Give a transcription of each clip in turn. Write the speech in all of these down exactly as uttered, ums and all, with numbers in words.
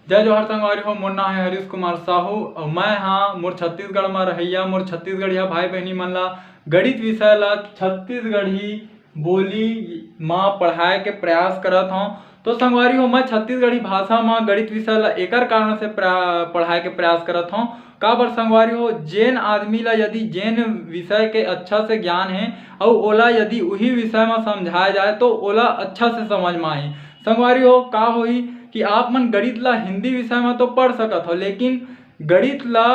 जय जोहार संगवारी हो, मोर नाम है हरीश कुमार साहू और मैं हाँ मोर छत्तीसगढ़ में रहैया, मोर छत्तीसगढ़िया भाई बहनी मन ला गणित विषय ला छत्तीसगढ़ी बोली मा पढ़ाए के प्रयास करत हौं। तो संगवारी हो, मैं छत्तीसगढ़ी भाषा मा गणित विषय ला एकर कारण से प्रा-, पढ़ाए के प्रयास करत हौं। काबर संगवारी हो, जेन आदमी ला यदि जेन विषय के अच्छा से ज्ञान है और ओला यदि उही विषय मा समझाया जाए तो ओला अच्छा से समझ मा आही। संगवारी हो, का होही कि आप मन गणित ला हिंदी विषय मा तो पढ़ सकत हो, लेकिन गणित ला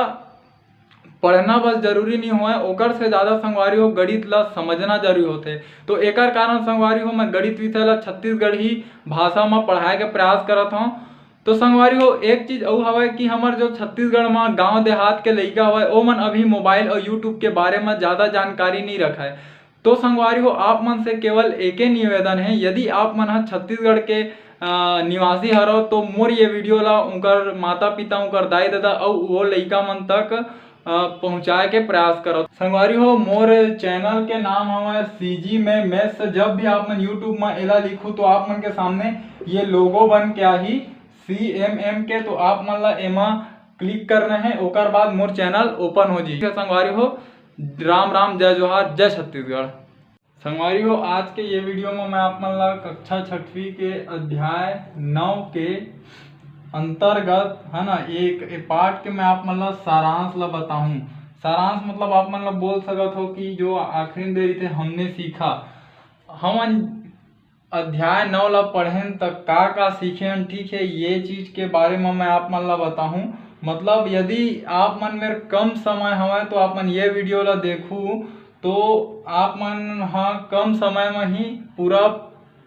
पढ़ना बस जरूरी नहीं होय, ओकर से ज़्यादा संगवारी हो गणित ला समझना जरूरी होथे। तो एकर कारण संगवारी हो मैं गणित विषय ला छत्तीसगढ़ी भाषा मा पढ़ाए के प्रयास करत हौं। तो संगवारी हो, एक चीज अउ हवय कि हमर जो छत्तीसगढ़ मा गांव देहात के लइका हवय, ओमन अभी मोबाइल और YouTube के बारे मा ज़्यादा जानकारी नहीं रखय। तो संगवारी हो, आप मन से केवल एके निवेदन है, यदि आप मन ह छत्तीसगढ़ के, अ, निवासी हरव तो मोर ये वीडियो ला उनकर माता पिता, उनकर दाई ददा अउ वो लइका मन तक, अ, पहुँचाए के प्रयास करव। संगवारी हो, मोर चैनल के नाम हवय CG में मैथ्स। जब भी आप मन YouTube में एला लिखू तो आप मन के सामने ये लोगो बन के आही CMM के, तो आप मन ला एमा क्लिक करना है, ओकर बाद मोर चैनल ओपन हो जाही। संगवारी हो, राम राम, जय जोहार, जय छत्तीसगढ़। संगवारी हो, आज के ये वीडियो में मैं आप मन ला कक्षा छठवीं के अध्याय नौ के अंतर्गत, है ना, एक, एक पाठ के मैं आप मन ला सारांश ला बताहूँ। सारांश मतलब आप मन ला बोल सकत हो कि जो आखिरी में दे रही थे, हमने सीखा, हमन अध्याय नौ ला पढ़ेन त का का सीखेन, ठीक है, ये चीज के बारे में मैं आप मन ला बताहूँ। मतलब यदि आप मन मेर कम समय हवय तो आप मन ये वीडियो ला देखू, तो आप मन ह कम समय में ही पूरा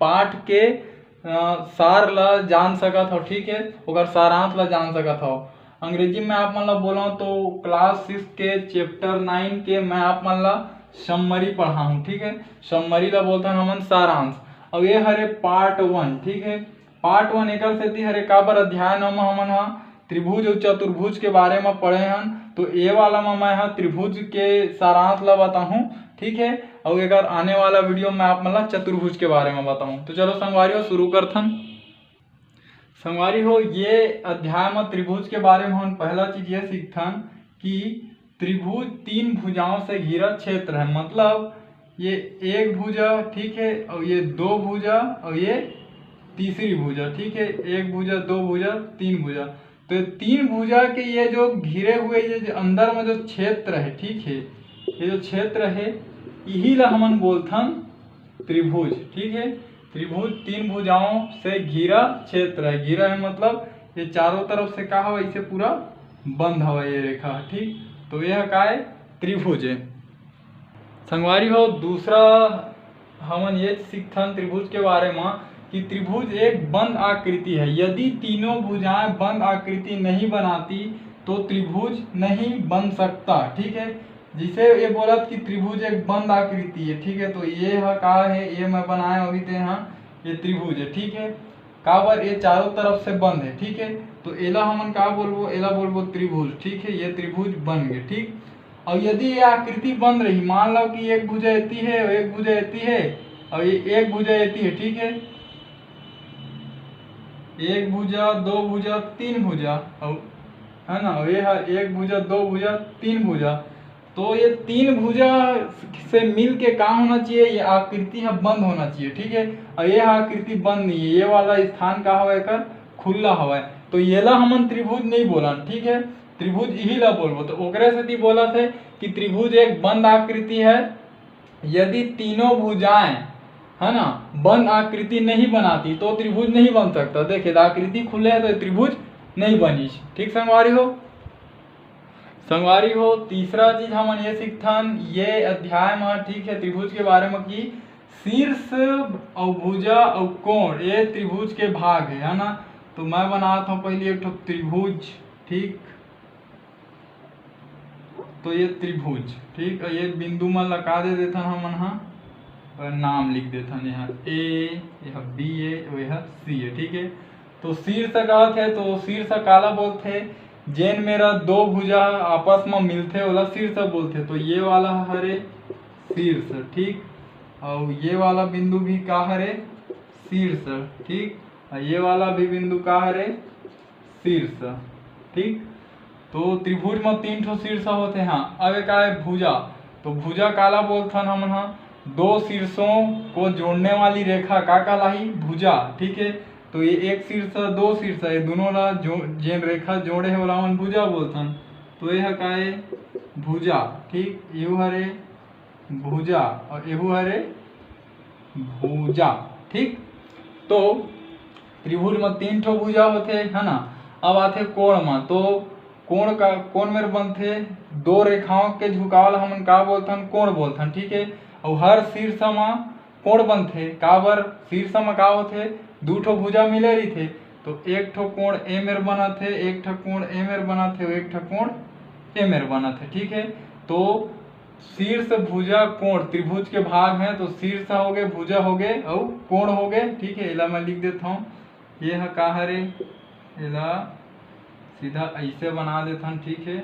पाठ के, अ, सार ला जान सकत हो, ठीक है, ओकर सारांश ला जान सकत हो। अंग्रेजी में आप मन ला बोलव तो क्लास सिक्स के चैप्टर नाइन के मैं आप मन ला समरी पढ़ाहूँ, ठीक है। समरी ला बोलथन हमन सारांश। अउ ये हरे पार्ट वन, ठीक है। पार्ट वन एकर सेती हरे काबर अध्याय नौ में हमन हा त्रिभुज अउ चतुर्भुज के बारे में पढ़े हन, तो ये वाला में मैं हा त्रिभुज के सारांश ला बताहूँ, ठीक है। अउ एकर आने वाला वीडियो में आप मन ला चतुर्भुज के बारे में बताहूँ। तो चलो संगवारी हो, शुरू करथन। संगवारी हो, ये अध्याय में त्रिभुज के बारे में हम पहला चीज ये सीखथन कि त्रिभुज तीन भुजाओं से घिरा क्षेत्र है। मतलब ये एक भुजा, ठीक है, और ये दो भुजा, और ये तीसरी भुजा, ठीक है, एक भुजा, दो भुजा, तीन भुजा। तो ये तीन भुजा के ये जो घिरे हुए, ये जो अंदर में जो क्षेत्र है, ठीक है, ये जो क्षेत्र है, यही ला हमन बोलथन त्रिभुज, ठीक है। त्रिभुज तीन भुजाओं से घिरा क्षेत्र है। घिरा है मतलब ये चारों तरफ से का हवा, इसे पूरा बंद हवा ये रेखा, ठीक। तो यह का है, त्रिभुज है। संगवारी हो, दूसरा हमन ये सीखथन त्रिभुज के बारे में कि त्रिभुज एक बंद आकृति है। यदि तीनों भुजाएं बंद आकृति नहीं बनाती तो त्रिभुज नहीं बन सकता, ठीक है। जिसे ये बोलत कि त्रिभुज एक बंद आकृति है, ठीक है। तो ये ह का है, ये मैं बनाए अभी ते हाँ, ये त्रिभुज है, ठीक है। काबर ये चारों तरफ से बंद है, ठीक है। तो एला हमन का बोलबो, एला बोलबो त्रिभुज, ठीक है। ये त्रिभुज बन गए, ठीक। और यदि ये आकृति बंद रही, मान लो कि एक भुजा एती है और एक भुजा एती है और ये एक भुजा एती है, ठीक है, एक भुजा, दो भुजा, तीन भुजा, और है ना, और ये है एक भुजा, दो भुजा, तीन भुजा। तो ये तीन भुजा से मिल के का होना चाहिए, ये आकृति है बंद होना चाहिए, ठीक है। और ये आकृति बंद नहीं है, ये वाला स्थान का हवा, एकर खुला हवा है। तो ये ला हमन त्रिभुज नहीं बोलन, ठीक है, त्रिभुज यही ला बोलबो। तो ओकरे सेती बोलत है कि त्रिभुज एक बंद आकृति है। यदि तीनों भुजाएं, है ना, बंद आकृति नहीं बनाती तो त्रिभुज नहीं बन सकता। देखिए, आकृति खुले है तो त्रिभुज नहीं बनी। ठीक संगवारी हो, संगवारी हो, तीसरा चीज हमन ये सीखथन ये अध्याय में, ठीक है, त्रिभुज के बारे में कि शीर्ष अउ भुजा अउ कोण ये त्रिभुज के भाग है, है ना। तो मैं बनात हूँ पहले एक ठो त्रिभुज, ठीक। तो ये त्रिभुज, ठीक, और ये बिंदु मन ला का दे देथन हमन हा, और नाम लिख देथन, यहाँ A, यहाँ B है और यहाँ C है, ठीक है। तो शीर्ष कहत है, तो शीर्ष काला बोलथे? जेन मेरा दो भुजा आपस में मिलथे ओला शीर्ष बोलथे। तो ये वाला हरे शीर्ष, ठीक, और ये वाला बिंदु भी का हरे, शीर्ष, ठीक, और ये वाला भी बिंदु का हरे, शीर्ष, ठीक। तो त्रिभुज में तीन ठो शीर्ष होते हैं। अब एक आए भुजा, तो भुजा काला बोलथन हमन हा? दो शीर्षों को जोड़ने वाली रेखा का कहलाही? भुजा, ठीक है। तो ये एक शीर्ष, दो शीर्ष, ये दोनों ला जो, जेन रेखा जोड़े है ओला हमन भुजा बोलथन। तो ये ह का ए? भुजा, ठीक। एहू हरे भुजा और एहू हरे भुजा, ठीक। तो त्रिभुज में तीन ठो भुजा होथे, है ना। अब आथे कोण में, तो कोण का, कोण मेर बनथे? दो रेखाओं के झुकाव ला हमन का बोलथन? कोण बोलथन, ठीक है। और हर शीर्ष में कोण बनथे, काबर शीर्ष में का होथे? दू ठो भुजा मिले रहिथे, तो एक ठो कोण ए मेर बनत हे, एक ठो कोण ए मेर बनत हे, एक ठो कोण ए मेर बनत हे, ठीक है। तो शीर्ष भुजा कोण त्रिभुज के भाग है, तो शीर्ष हो गए, भुजा हो गए और कोण हो गए, ठीक है। एला मैं लिख देता हूँ, ये ह का हरे, एला सीधा ऐसे बना देथन, ठीक है।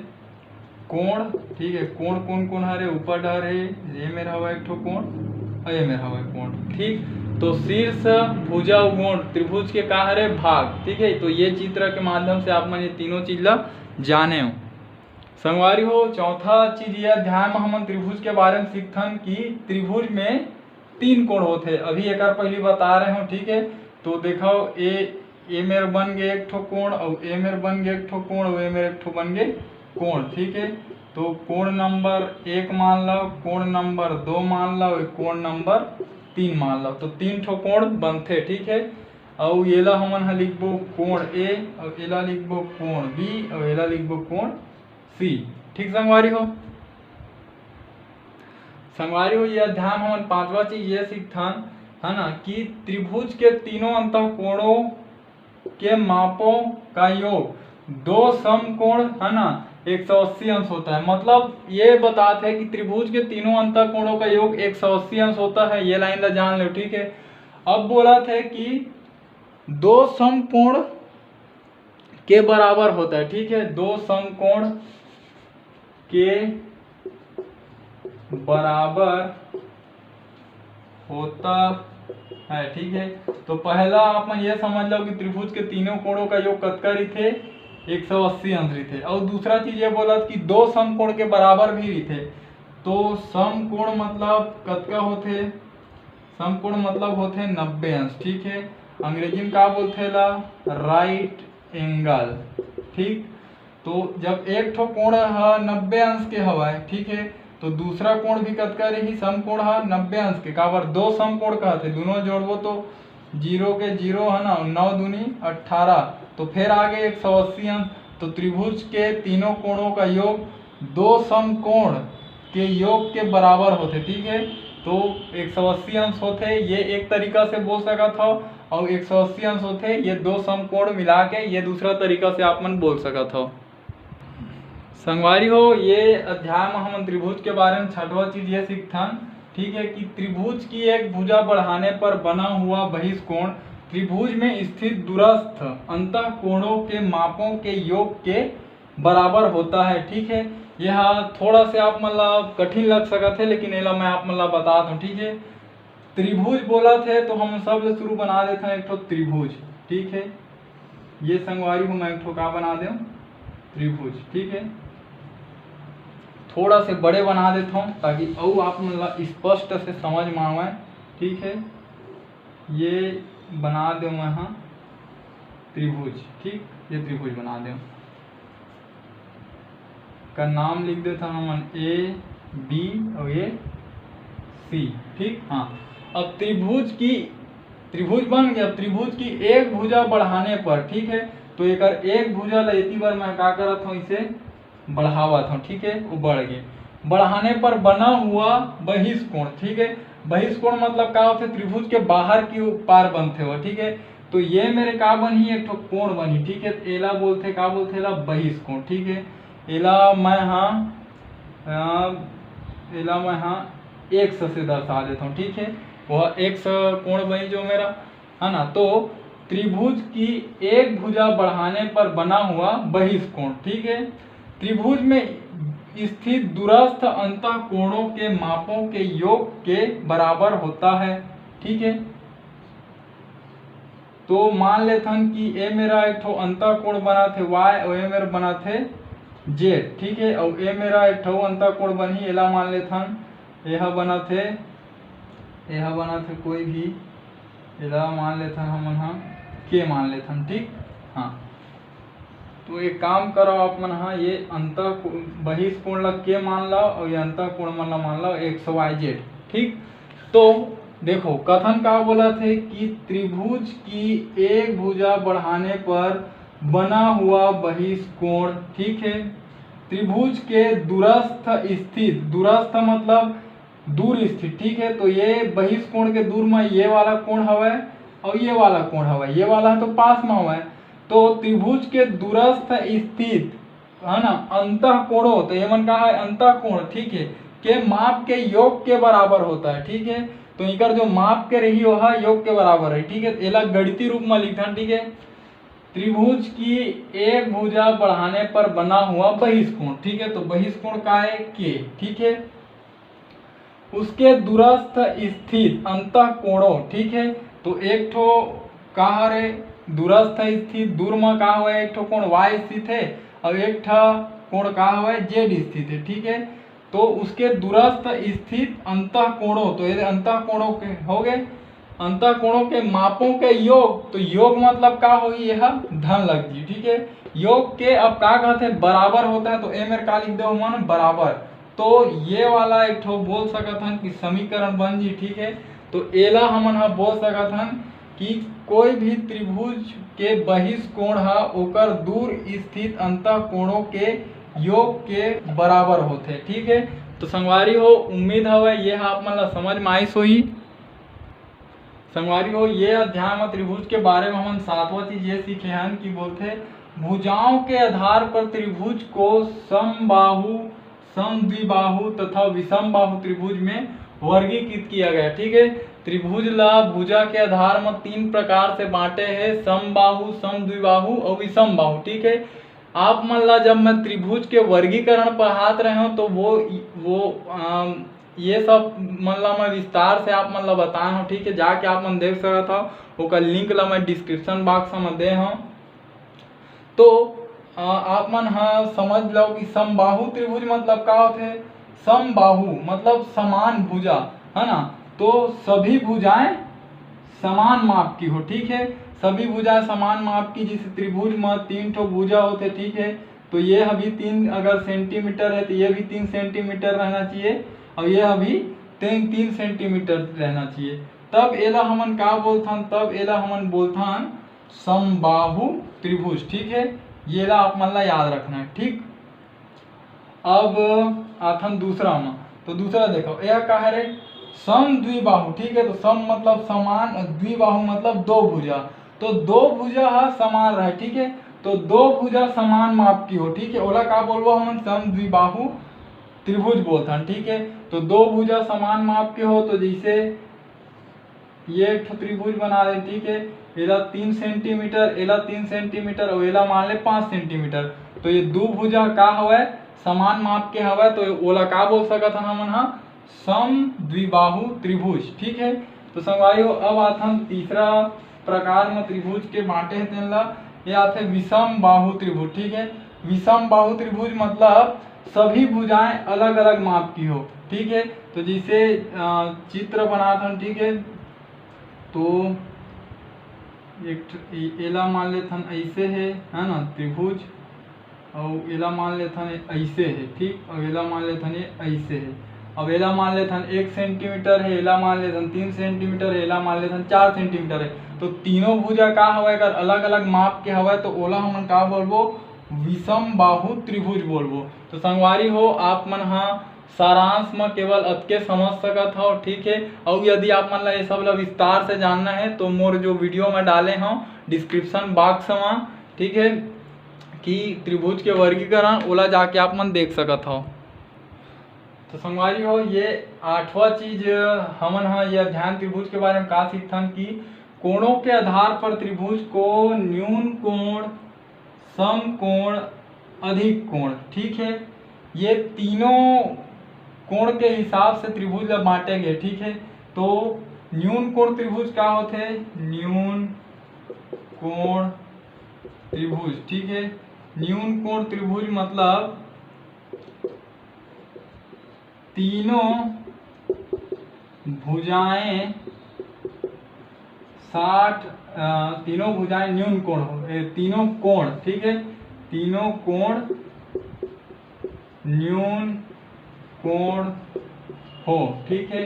कोण, ठीक है, कोण कौन कौन हरे? ऊपर डहर है, ये मेर हवा एक ठो कोण और ये मेर हवा कोण, ठीक। तो शीर्ष, भुजा, कोण त्रिभुज के का हरे? भाग, ठीक है। तो ये चित्र के माध्यम से आप मन ये तीनों चीज ला जाने हो। संगवारी हो, चौथा चीज ये अध्याय में हमन त्रिभुज के बारे में सीखथन कि त्रिभुज में तीन कोण होथे। अभी एक पहली बता रहे हो, ठीक है। तो देखो, ए ए मेर बन गए एक ठो कोण और ए मेर बन गए एक ठो कोण और ए मेर एक ठो बन गए कोण, ठीक है। तो कोण नंबर एक मान लो, कोण नंबर दो मान लो, कोण नंबर तीन मान लो, तो तीन ठो कोण बनथे, ठीक है। और एला हमन ह लिखबो कोण ए और एला लिखबो कोण बी और एला लिखबो कोण सी, ठीक संगवारी हो। संगवारी हो, ये अध्याय हमन पांचवा चीज ये सीखथन, है ना, कि त्रिभुज के तीनों अंत कोणों के मापों का योग दो समकोण, है ना, एक सौ अस्सी अंश होता है। मतलब ये बताते हैं कि त्रिभुज के तीनों अंत कोणों का योग एक सौ अस्सी अंश होता है। ये लाइन ला जान लो, ठीक है। अब बोला थे कि दो समकोण के बराबर होता है, ठीक है। दो समकोण के बराबर होता है, ठीक है। तो पहला आप मन ये समझ लो कि त्रिभुज के तीनों कोणों का योग कतका रहिथे? एक सौ अस्सी अंश रहिथे। और दूसरा चीज ये बोला कि दो समकोण के बराबर भी रहिथे। तो समकोण मतलब कतका होथे? समकोण मतलब होथे नब्बे अंश, ठीक है। अंग्रेजी में का बोलथे ला? राइट एंगल, ठीक। तो जब एक ठो कोण ह नब्बे अंश के हवय, ठीक है, तो दूसरा कोण भी कतका रही? समकोण ह नब्बे अंश के। काबर? दो समकोण कहथे, दोनों जोड़बो तो जीरो के जीरो, है ना, नौ दूनी अट्ठारह, तो फिर आ गए एक सौ अस्सी अंश। तो त्रिभुज के तीनों कोणों का योग दो समकोण के योग के बराबर होथे, ठीक है। तो एक सौ अस्सी अंश होथे, ये एक तरीका से बोल सकत हो, और एक सौ अस्सी अंश होथे ये दो समकोण मिला के, ये दूसरा तरीका से आप मन बोल सकत हो। संगवारी हो, ये अध्याय में हमन त्रिभुज के बारे में छठवा चीज ये सीखथन, ठीक है, कि त्रिभुज की एक भुजा बढ़ाने पर बना हुआ बहिष्कोण त्रिभुज में स्थित दूरस्थ अंत कोणों के मापों के योग के बराबर होता है, ठीक है। यह थोड़ा से आप मन ला कठिन लग सकत है, लेकिन एला मैं आप मन ला बतात हूँ, ठीक है। त्रिभुज बोलत है तो हम सबले शुरू बना देथन एक ठो त्रिभुज, ठीक है। ये संगवारी हो, मैं एक ठो का बना देव, त्रिभुज, ठीक है। थोड़ा से बड़े बना देथव ताकि अउ आप मन ला स्पष्ट से समझ में आवे, ठीक है। ये बना देव मैं हा त्रिभुज, ठीक, ये त्रिभुज बना देव। का नाम लिख देथन हमन ए बी और ये सी, ठीक। हाँ, अब त्रिभुज की, त्रिभुज बन गया, त्रिभुज की एक भुजा बढ़ाने पर, ठीक है, तो एकर एक भुजा ला एती बार मैं का करत हूँ, इसे बढ़ावत हूँ, ठीक है, वो बढ़ गए। बढ़ाने पर बना हुआ बहिष्कोण, ठीक है। बहिष्कोण मतलब का होथे? त्रिभुज के बाहर की पार बनथे वो, ठीक है। तो ये मेरे का बनही, एक ठो कोण बनही, ठीक है। एला बोलथे, का बोलथे एला? बहिष्कोण, ठीक है। एला मैं हा, अ, एला मैं हा एक्स से दर्शा देता हूँ, ठीक है। वह एक्स कोण बनी जो मेरा, है ना। तो त्रिभुज की एक भुजा बढ़ाने पर बना हुआ बहिष्कोण, ठीक है। त्रिभुज में स्थित दूरस्थ अंत कोणों के मापों के योग के बराबर होता है, ठीक है। तो मान लेथन कि ए मेरा एक ठो अंतःकोण बनाथे Y अउ ए मेरा बनाथे Z, ठीक है। अउ ए मेरा एक ठो अंतःकोण बनही, एला मान लेथन, एहा बनाथे, एहा बनाथे कोई भी, एला मान लेथन हमन ह K मान लेथन, ठीक। हाँ, तो एक काम करो आप मन ह, ये अंत बहिष्कोण ला K मान लो और ये अंतःकोण मन ला मान लो X Y Z, ठीक। तो देखो कथन का बोलथे कि त्रिभुज की एक भुजा बढ़ाने पर बना हुआ बहिष्कोण, ठीक है, त्रिभुज के दूरस्थ स्थित, दूरस्थ मतलब दूर स्थित, ठीक है। तो ये बहिष्कोण के दूर में ये वाला कोण हवय और ये वाला कोण हवय, ये वाला तो पास में हवय। तो त्रिभुज के दूरस्थ स्थित, है ना, अंतःकोणों, तो ये मन का है अंतःकोण, ठीक है, के माप के योग के बराबर होता है, ठीक है। तो इकर जो माप के रही वो है योग के बराबर है, ठीक है। एला गणितीय रूप में लिखथन, ठीक है। त्रिभुज की एक भुजा बढ़ाने पर बना हुआ बहिष्कोण, ठीक है। तो बहिष्कोण का है K, ठीक है। उसके दूरस्थ स्थित अंतःकोणों, ठीक है। तो एक ठो का हरे दूरस्थ स्थित, दूर में का हुआ, एक ठो कोण Y स्थित है और एक ठो कोण का हुआ, Z स्थित है, ठीक है। तो उसके दूरस्थ स्थित अंतःकोणों, तो ये अंतःकोणों के हो गए, अंतःकोणों के मापों के योग, तो योग मतलब का होही, यह धन लग जी, ठीक है। योग के अब का कहते हैं, बराबर होता है, तो ए मेर का लिख दो मन, बराबर। तो ये वाला एक ठो बोल सकत हन कि समीकरण बन जी, ठीक है। तो एला हमन ह बोल सकत हन कि कोई भी त्रिभुज के बहिष्कोण ह ओकर दूर स्थित अंतःकोणों के योग के बराबर होथे, ठीक है। तो संगवारी हो, उम्मीद हवय ये ह आप मन ला समझ में आइस होही। संगवारी हो, ये अध्याय म त्रिभुज के बारे में हमन सातवां चीज ये सीखे हन कि बोलथे, भुजाओं के आधार पर त्रिभुज को समबाहु, समद्विबाहु तथा विषमबाहु त्रिभुज में वर्गीकृत किया गया, ठीक है। त्रिभुज ला भुजा के आधार म तीन प्रकार से बांटे हे, समबाहु, समद्विबाहु और विषमबाहु, ठीक है। आप मन ला जब मैं त्रिभुज के वर्गीकरण पढ़ात रहे हूँ तो वो वो अम, ये सब मन ला मैं विस्तार से आप मन ला बताए हूँ, ठीक है। जाके आप मन देख सकत हो, ओकर लिंक ला मैं डिस्क्रिप्शन बॉक्स में दे हूँ। तो अ, आप मन ह समझ लो कि समबाहु त्रिभुज मतलब का होथे। समबाहु मतलब समान भुजा, है ना। तो सभी भुजाएं समान माप की हो, ठीक है। सभी भुजाएं समान माप की, जैसे त्रिभुज में तीन ठो भुजा होथे, ठीक है। तो ये अभी तीन अगर सेंटीमीटर है तो ये भी तीन सेंटीमीटर रहना चाहिए और ये अभी तीन तीन सेंटीमीटर रहना चाहिए। तब एला हमन का बोलथन, तब एला हमन बोलथन समबाहु त्रिभुज, ठीक है। ये ला आप मन ला याद रखना है, ठीक। अब आथन दूसरा म, तो दूसरा देखो, यह का हरे, सम द्विबाहु, ठीक है। तो सम मतलब समान, द्विबाहु मतलब दो भुजा। तो दो भुजा ह समान रहे, ठीक है। तो दो भुजा समान माप की हो, ठीक है, ओला का बोलबो हमन, सम द्विबाहु त्रिभुज बोलथन, ठीक है। तो दो भुजा समान माप के हो, तो जैसे ये एक ठो त्रिभुज बना दे, ठीक है। एला तीन सेंटीमीटर, एला तीन सेंटीमीटर और एला मान ले पाँच सेंटीमीटर। तो ये दो भुजा का हवय, समान माप के हवय, तो ओला का बोल सकत हन हमन ह, सम द्विबाहु त्रिभुज, ठीक है। तो संगवारी हो, अब आथन तीसरा प्रकार म त्रिभुज के बांटे हे तेन ला, ये आथे विषम बाहु त्रिभुज, ठीक है। विषम बाहु त्रिभुज मतलब सभी भुजाएं अलग अलग माप की हो, ठीक है। तो जैसे अ, चित्र बनात हन, ठीक है, तो एक ठो ए-, एला मान लेथन ऐसे है, है ना, त्रिभुज, अउ एला मान लेथन ऐसे है, ठीक, अउ एला मान लेथन ये ऐसे है। अब एला मान लेथन एक सेंटीमीटर है, एला मान लेथन तीन सेंटीमीटर है, एला मान लेथन चार सेंटीमीटर है। तो तीनों भुजा का हवय, अगर अलग अलग माप के हवय तो ओला हमन का बोलबो, विषम बाहु त्रिभुज बोलबो। तो संगवारी हो, आप मन हा सारांश म केवल अतके समझ सकत हव, ठीक है। अउ यदि आप मन ला ये सब ला विस्तार से जानना है तो मोर जो वीडियो में डाले हव डिस्क्रिप्शन बॉक्स में, ठीक है, कि त्रिभुज के वर्गीकरण, ओला जाके आप मन देख सकत हव। तो संगवारी हो, ये आठवां चीज हमन ह ये अध्ययन त्रिभुज के बारे में का सीखथन कि कोणों के आधार पर त्रिभुज को न्यून कोण, सम कोण, अधिक कोण, ठीक है, ये तीनों कोण के हिसाब से त्रिभुज ला बांटे गए, ठीक है। तो न्यून कोण त्रिभुज का होथे? न्यून कोण त्रिभुज, ठीक है। न्यून कोण त्रिभुज मतलब तीनों भुजाएं साठ, अ, तीनों भुजाएं न्यून कोण हो, ए, तीनों कोण, ठीक है, तीनों कोण न्यून कोण हो, ठीक है,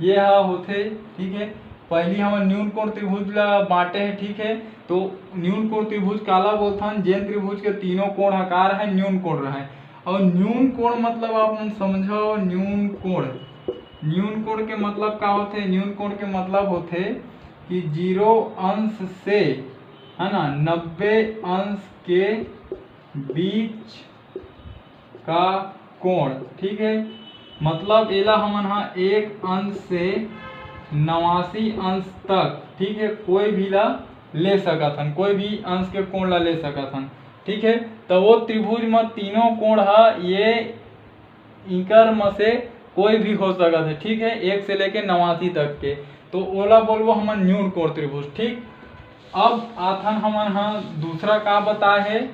ये हा होथे, ठीक है। पहली हमन न्यून कोण त्रिभुज ला बांटे हे, ठीक है, तो न्यून कोण त्रिभुज काला बोलथन? जेन त्रिभुज के तीनों कोण हकार है न्यून कोण रहे। और न्यून कोण मतलब आप मन समझो, न्यून कोण, न्यून कोण के मतलब का होथे? न्यून कोण के मतलब होथे कि जीरो अंश से, है ना, नब्बे अंश के बीच का कोण, ठीक है। मतलब एला हमन हा एक अंश से नवासी अंश तक, ठीक है, कोई भी ला ले सकत हन, कोई भी अंश के कोण ला ले सकत हन, ठीक है। तो वो त्रिभुज म तीनों कोण हा ये इकर म से कोई भी हो सकत है, ठीक है, एक से लेके नवासी तक के। तो ओला बोलबो हमन न्यून कोण त्रिभुज, ठीक। अब आथन हमन हा दूसरा का बताए है,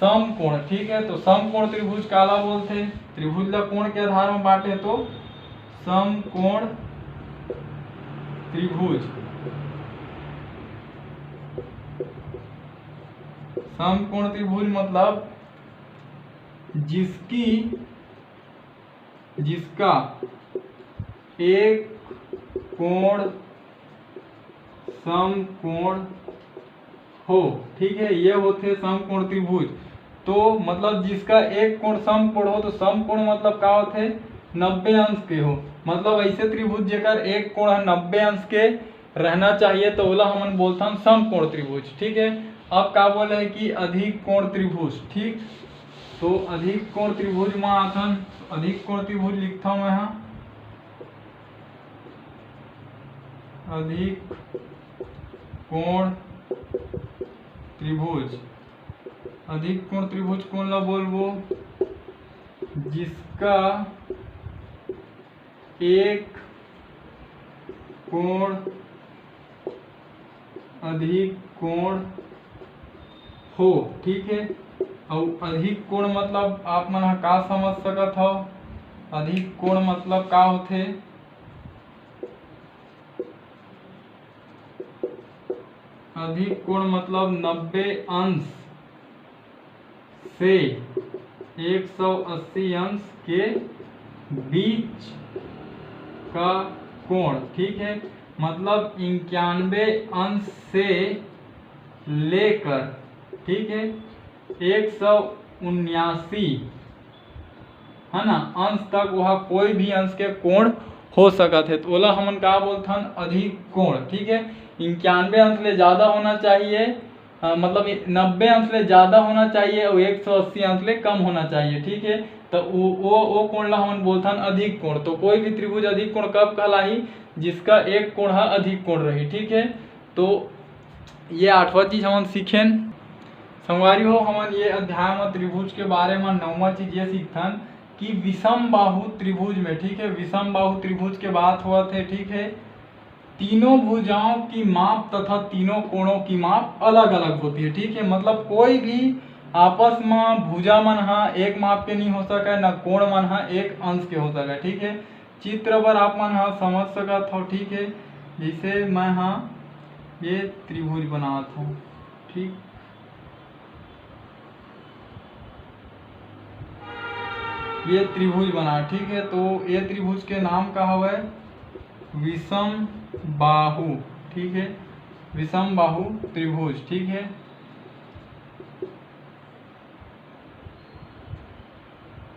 समकोण, ठीक है। तो समकोण त्रिभुज काला बोलथे? त्रिभुज ला कोण के आधार में बांटे तो समकोण त्रिभुज। समकोण त्रिभुज मतलब जिसकी, जिसका एक कोण समकोण हो, ठीक है, ये होथे समकोण त्रिभुज। तो मतलब जिसका एक कोण समकोण हो, तो समकोण मतलब का होथे? नब्बे अंश के हो। मतलब ऐसे त्रिभुज जेकर एक कोण ह नब्बे अंश के रहना चाहिए, तो ओला हमन बोलथन समकोण त्रिभुज, ठीक है। अब का बोले है कि अधिक कोण त्रिभुज, ठीक। तो अधिक कोण त्रिभुज में आथन, अधिक कोण त्रिभुज लिखता हूँ मैं, हाँ, अधिक कोण त्रिभुज। अधिक कोण त्रिभुज कोन ला बोलबो? जिसका एक कोण अधिक कोण हो, ठीक है। अउ अधिक कोण मतलब आप मन ह का समझ सकत हव? अधिक कोण मतलब का होथे? अधिक कोण मतलब नब्बे अंश से एक सौ अस्सी अंश के बीच का कोण, ठीक है। मतलब इक्यानवे अंश से लेकर, ठीक है, एक सौ उन्यासी, है ना, अंश तक वह कोई भी अंश के कोण हो सकत है, तो ओला हमन का बोलथन? अधिक कोण, ठीक है। इक्यानवे अंश ले ज़्यादा होना चाहिए, अ, मतलब नब्बे अंश ले ज़्यादा होना चाहिए और एक सौ अस्सी अंश ले कम होना चाहिए, ठीक है। तो वो वो वो कोण ला हमन बोलथन अधिक कोण। तो कोई भी त्रिभुज अधिक कोण कब कहलाही? जिसका एक कोण ह अधिक कोण रही, ठीक है। तो ये आठवां चीज हमन सीखेन। संगवारी हो, हमन ये अध्याय म त्रिभुज के बारे म नौवां चीज ये सीखथन कि विषम बाहु त्रिभुज में, ठीक है, विषम बाहु त्रिभुज के बात होवत है, ठीक है। तीनों भुजाओं की माप तथा तीनों कोणों की माप अलग-अलग होती है, ठीक है। मतलब कोई भी आपस म भुजा मन ह एक माप के नहीं हो सके, न कोण मन ह एक अंश के हो सके, ठीक है। चित्र बर आप मन ह समझ सकत हो, ठीक है। जैसे मैं ह ये त्रिभुज बनात हूँ, ठीक, ये त्रिभुज बना, ठीक है। तो ये त्रिभुज के नाम का हवय? विषम बाहु, ठीक है, विषम बाहु त्रिभुज, ठीक है।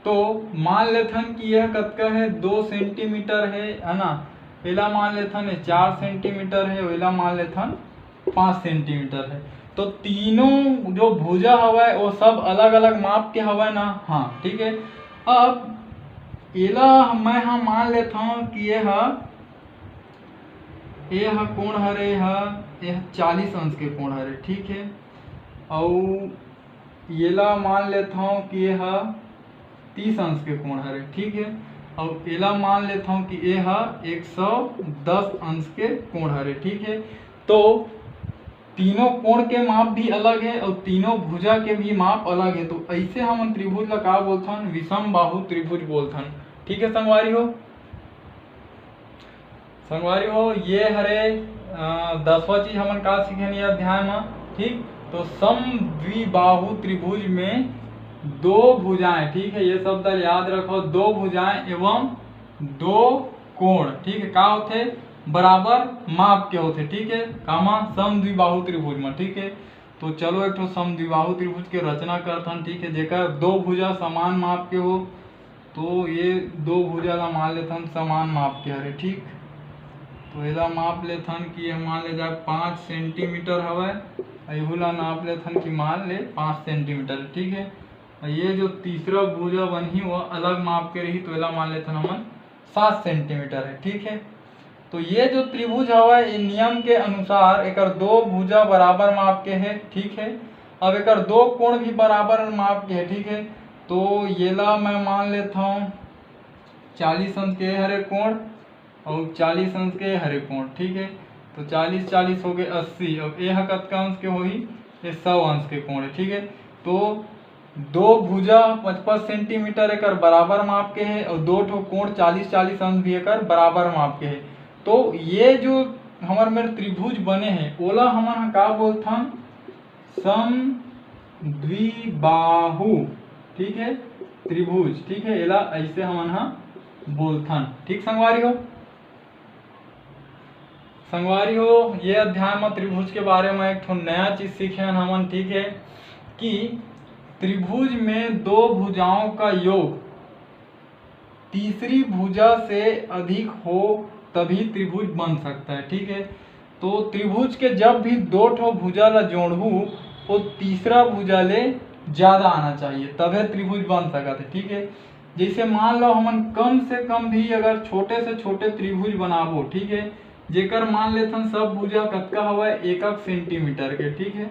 तो मान लेथन कि यह कतका है, दो सेंटीमीटर है, है ना। एला मान लेथन ये चार सेंटीमीटर है, एला मान लेथन पाँच सेंटीमीटर है। तो तीनों जो भुजा हवय वो सब अलग अलग माप के हवय ना। हाँ, ठीक है। अब एला मैं ह मान लेथन कि ये ह, ये ह कोण हरे, ह ये ह चालीस अंश के कोण हरे, ठीक है। अउ येला मान लेथव कि ये ह तीस अंश के कोण हरे, ठीक है। अउ एला मान लेथव कि ये ह एक सौ दस अंश के कोण हरे, ठीक है। तो तीनों कोण के माप भी अलग हे और तीनों भुजा के भी माप अलग हे। तो ऐसे हमन त्रिभुज ला का बोलथन? विषम बाहु त्रिभुज बोलथन। ठीक है संगवारी हो, संगवारी हो, ये हरे दसवां चीज हमन का सीखेन ये अध्याय में। ठीक, तो सम द्विबाहु त्रिभुज में दो भुजाएं, ठीक है, ये शब्द याद रखो, दो भुजाएं एवं दो कोण, ठीक है, का होते? बराबर माप के होते। ठीक है, कामा सम द्विबाहु त्रिभुज में। ठीक है, तो चलो एक ठो सम द्विबाहु त्रिभुज के रचना करथन। ठीक है, जेकर दो भुजा समान माप के हो, तो ये दो भुजा ला मान लेथन समान माप के हरे। ठीक, तो एला माप लेथन कि ये मान ले जाए पाँच सेंटीमीटर हवय, एहू ला नाप लेथन कि मान ले पाँच सेंटीमीटर। ठीक है, ये जो तीसरा भुजा बनही वो अलग माप के रही, तो एला मान लेथन हमन सात सेंटीमीटर है। ठीक है, तो ये जो त्रिभुज हवय, ये नियम के अनुसार एकर दो भुजा बराबर माप के है। ठीक है, अब एकर दो कोण भी बराबर माप के है। ठीक है, तो येला मैं मान लेता हूँ चालीस अंश के हरे कोण और चालीस अंश के हरे कोण। ठीक है, तो चालीस चालीस हो गए अस्सी। अब ये कतका अंश के होही? ये सौ अंश के कोण है। ठीक है, तो दो भुजा पचपन सेंटीमीटर एकर बराबर माप के है और दो ठो कोण चालीस चालीस अंश भी एकर बराबर माप के है। तो ये जो हमर मेर त्रिभुज बने है, ओला हमन ह का बोलथन? सम द्विबाहु। ठीक है, त्रिभुज। ठीक है, एला ऐसे हमन ह बोलथन। ठीक संगवारी हो, संगवारी हो, ये अध्याय में त्रिभुज के बारे में एक ठो नया चीज सीखे हन हमन। ठीक है, कि त्रिभुज में दो भुजाओं का योग तीसरी भुजा से अधिक हो तभी त्रिभुज बन सकता है। ठीक है, तो त्रिभुज के जब भी दो ठो भुजा ला जोड़बू, वो तीसरा भुजा ले ज्यादा आना चाहिए, तभे त्रिभुज बन सकत है। ठीक है, जैसे मान लो हमन कम से कम भी अगर छोटे से छोटे त्रिभुज बनाबो, ठीक है, जेकर मान लेथन सब भुजा कतका हवय, एक एक सेंटीमीटर के। ठीक है,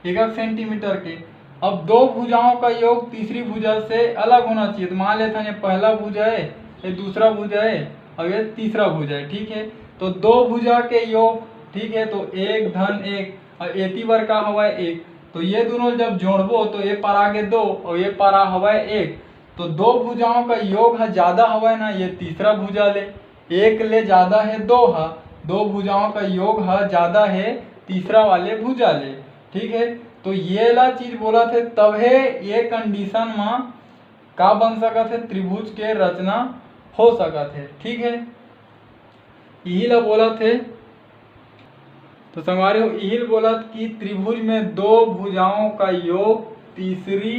एक एक सेंटीमीटर के। अब दो भुजाओं का योग तीसरी भुजा से अलग होना चाहिए। तो मान लेथन ये पहला भुजा है, ये दूसरा भुजा है और ये तीसरा भुजा है। ठीक है, तो दो भुजा के योग, ठीक है, तो एक धन एक और एती बर का हवय एक, तो ये दोनों जब जोड़बो तो ये पारा के दो और ये पारा हवय एक, तो दो भुजाओं का योग ह ज्यादा हवय ना ये तीसरा भुजा ले, एक ले ज्यादा है दो ह, दो भुजाओं का योग ह ज्यादा है तीसरा वाले भुजा ले। ठीक है, तो ये ला चीज बोलत हे, तभे ये कंडीशन म का बन सकत है, त्रिभुज के रचना हो सकत है। ठीक है, यही ला बोलत हे। तो संगवारी हो, यही ला बोलत कि त्रिभुज में दो भुजाओं का योग तीसरी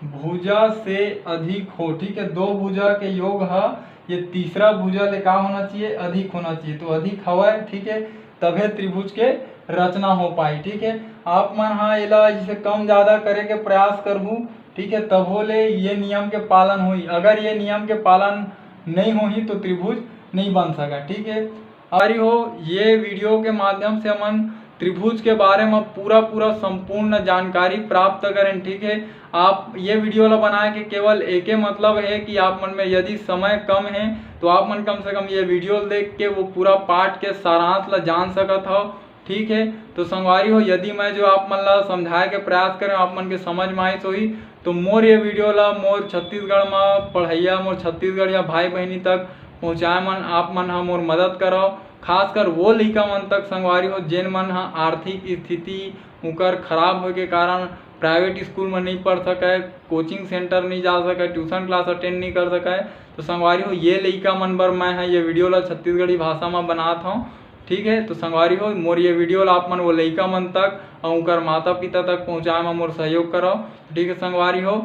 भुजा से अधिक हो। ठीक है, दो भुजा के योग ह ये तीसरा भुजा ले का होना चाहिए, अधिक होना चाहिए। तो अधिक हवय, ठीक है, तभे त्रिभुज के रचना हो पाई। ठीक है, आप मन हा एला जैसे कम ज्यादा करे के प्रयास करहू, ठीक है, तभो ले ये नियम के पालन होई। अगर ये नियम के पालन नहीं होही तो त्रिभुज नहीं बन सका। ठीक है, संगवारी हो, ये वीडियो के माध्यम से हमन त्रिभुज के बारे में पूरा पूरा संपूर्ण जानकारी प्राप्त करें। ठीक है, आप ये वीडियो ला बनाए के केवल एके मतलब है कि आप मन में यदि समय कम है तो आप मन कम से कम ये वीडियो देख के वो पूरा पाठ के सारांश ला जान सकत हो। ठीक है, तो संगवारी हो, यदि मैं जो आप मन ला समझाए के प्रयास करें आप मन के समझ में आइस होही, तो मोर ये वीडियो ला मोर छत्तीसगढ़ में पढ़ैया मोर छत्तीसगढ़िया भाई बहनी तक पहुँचाए मन आप मन हा मोर मदद करव। खासकर वो लइका मन तक संगवारी हो जेन मन हा आर्थिक स्थिति उकर खराब होए के कारण प्राइवेट स्कूल में नहीं पढ़ सके, कोचिंग सेंटर नहीं जा सके, ट्यूशन क्लास अटेंड नहीं कर सके, तो संगवारी हो ये लइका मन बर मैं हा ये वीडियो ला छत्तीसगढ़ी भाषा में बनात हूँ। ठीक है, तो संगवारी हो मोर ये वीडियो ला आप मन वो लइका मन तक और उकर माता पिता तक पहुँचाए में मोर सहयोग करव। ठीक है संगवारी हो,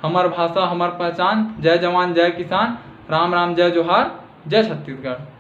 हमर भाषा हमर पहचान। जय जवान जय किसान, राम राम जय जोहार, जय छत्तीसगढ़।